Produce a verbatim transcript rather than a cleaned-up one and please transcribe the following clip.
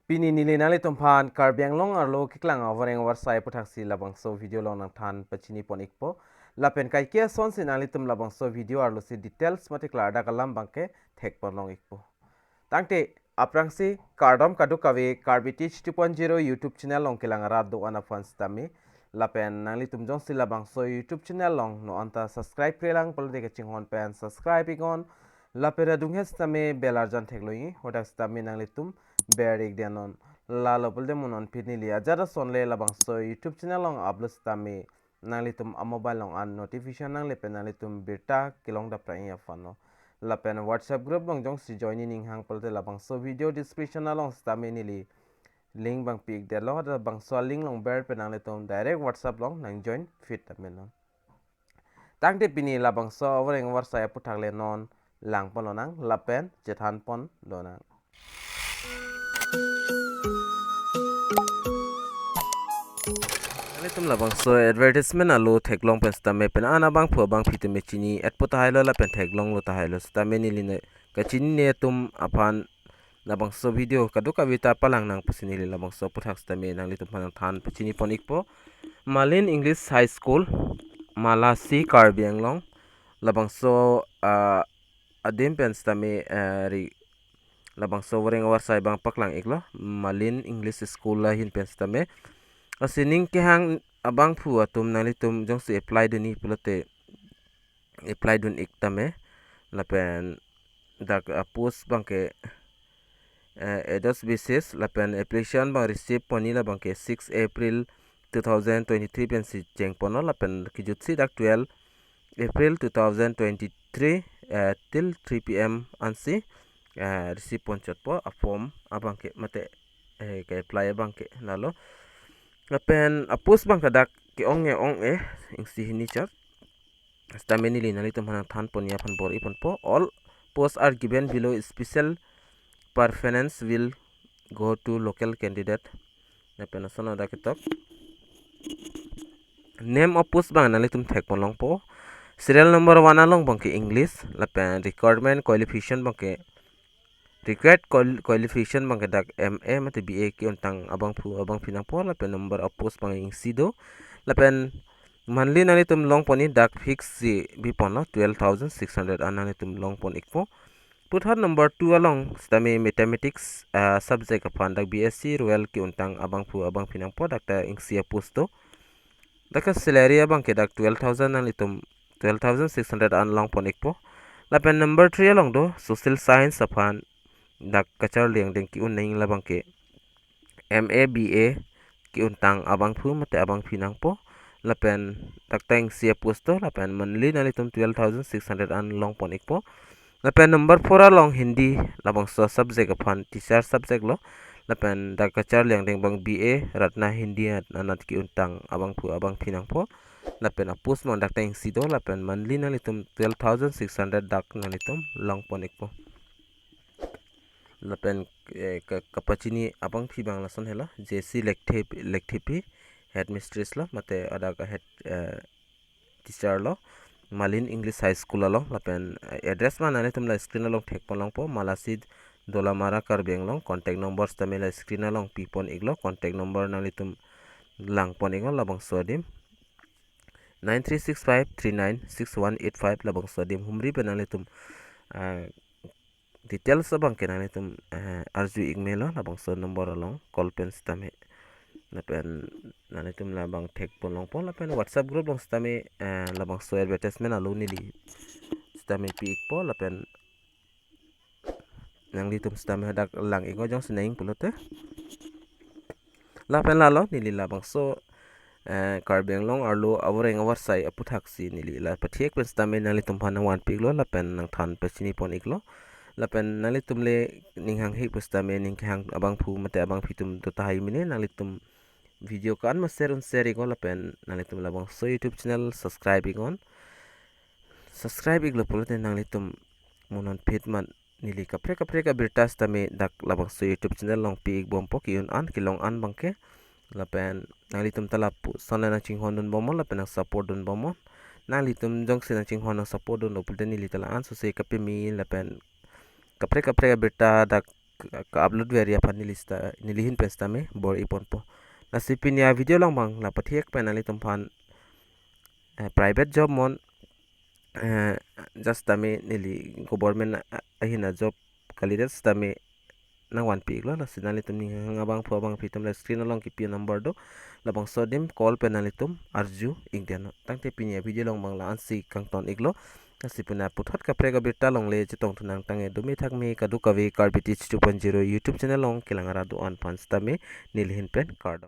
Pini neli nanglitum aphan Karbi Anglong arlo keklang avoreng avarsai aputhaksi labangso video along nangthan pachini pon ikpo. Lapen kaike asonsi nanglitum labangso video arlosi details mate klardak alam abangke thek pon long ikpo. Tangte aphrangsi kardom kadokave Karbi Teach two point zero YouTube channel along kelang arat do-an aphan sitame. Lapen nanglitum jongsi labangso YouTube channel along non anta subscribe-re lang pulote kachinghon pen subscribe iknon. Lapen adung het sitame bell arjan theklo iknon, hadak sitame nanglitum ber ik denon. Lalo pulote mo non aphi neli ajat asonle labangso YouTube channel along upload sitame nanglitum a-mobile along an notification nangle pen nanglitum birta kelong dapra ikji aphanlo. Lapen WhatsApp group along jongsi join ning hang pulote labangso video description along sitame neli link abang pi ik detlo, labangso link along ber pen nanglitum direct WhatsApp along nang join fit tame non. Tangte pini labangso avoreng avarsai aputhak le non lang pon lonang lapen chethan pon lonang. Nanglitum labangso advertisement alo theklong pen sitame pen an abangphu abangphi tame chini-etpo tahailo lapen theklonglo tahailo sitame neli ne kachinine atum aphan labangso video kadokave ta palang nang pusi neli labangso aputhak sitame nanglitum aphan nangthan pachini pon ikpo. Malin English High School, Malasi, Karbi Anglong, labangso, ah, adim pen sitame, eh, ri labangso avoreng avarsai abang paklang iklo, Malin English School ahin pen sitame. Lasi ning kehang abangphu atum nanglitum jongsi apply dunji pulote apply dun ik tame. Lapen dak, ah, post abangke, eh, ad hoc basis lapen application abang receive ponji labangke six April two thousand twenty-three pensi cheng ponlo lapen kejutsi dak twelve April two thousand twenty-three, eh, till three P M ansi, eh, receive pon chotpo a-form abangke mate, eh, ke-apply abangke lalo. Lapen a-post abangke dak ke-ong e ong e isi hini chot. Sitame neli nanglitum aphan nangthan ponji aphan bor-i ponpo. All posts are given below, special preference will go to local candidate. Lapen ason adak ketok. Name of post abang nanglitum thek pon longpo. Serial number one along abangke English, lapen requirement qualification abangke, required qual-, qualification abangke dak M A mate B A ke-untang abangphu abangphi nangpo, lapen number of post abang isi do, lapen monthly nanglitum long ponji dak fix si bi ponlo, twelve thousand six hundred an nanglitum long pon ikpo. Puthot number two along sitame mathematics, ah, subject aphan dak B S C rural ke-untang abangphu abangphi nangpo, dak ta isi a-post do. Dak ke salary abangke dak twelve thousand nanglitum, twelve thousand six hundred an long pon ikpo. Lapen number three along do social science aphan dak kacharli angdeng ke-un nangji labangke M A B A ke-untang abangphu mate abangphi nangpo. Lapen dak ta isi a-post do, lapen monthly nanglitum twelve thousand six hundred an long pon ikpo. Lapen number four along Hindi, labangso subject aphan teacher subject lo. Lapen dak kacharli angdeng abang B A Ratna Hindi anat ke-untang abangphu abangphi nangpo. Lapen a-post abang dak ta isi do, lapen monthly nanglitum twelve thousand six hundred dak nanglitum long pon ikpo. Lapen, eh, ka-, kapachini abangphi abang lason helo, J C Lekthep-, Lekthepi, headmistress lo, mate adak head, eh, teacher lo, Malin English High School along, lapen, eh, address abang nanglitum la screen along thek pon longpo, Malasi Dolamara Karbi Anglong, contact number sitame la screen along pi pon iklo, contact number nanglitum lang pon iklo, labangso adim nine three six five three nine six one eight five, labangso adim humri pen nanglitum, ah, details abangke nanglitum, eh, arju ik melo labangso number along call pen sitame. Lapen nanglitum labang thek pon longpo, lapen WhatsApp group along sitame, eh, labangso advertisement alo neli sitame pi ikpo, lapen nanglitum sitame hadak lang iknon jongsi nang-ing pulote. Lapen lalo neli labangso, eh, Karbi Anglong arlo avoreng avarsai aputhaksi neli la pathek pen sitame nanglitum aphan nangvan pi iklo, lapen nangthan pachini pon iklo. Lapen nanglitum le ning hanghe pu sitame, ning kehang abangphu mate abangphi atum do tahai mene, nanglitum video ko-an ma share un share iknon, lapen nanglitum labangso YouTube channel subscribe iknon. Subscribe iklo pulote nanglitum mo non aphi mat neli kaprek kaprek abirta sitame dak labangso YouTube channel along pi ik bompo, ke-un an kelong an abangke. Lapen nanglitum ta lapuson le nangchinghon dun bomnon lapen nang support dun bomnon. Nanglitum jongsi nangchinghon nang support dun pulote neli ta la-an sose kapeme lapen kaprek kaprek abirta dak ka-, ka-upload veri aphan neli sita, nelihin pen sitame bor-iponpo. Lasi pini a-video along abang la pathek pen nanglitum aphan, eh, private job mon, eh, just tame neli government a-, ahin a-job kalidet sitame nangvanpi-iklo. Lasi nanglitum ning hang abangphu abangpi atum la screen along kipi number do, labangso adim call pen nanglitum arju-ik den. Tangte pini a-video along abang la-ansi kangton-iklo. Lasi pini puthot kaprek abirta along le chetongthu nang tangte dome thakme kadokave Karbi Teach two point zero YouTube channel along kelang ara do-an aphan sitame nelihin pen kardom.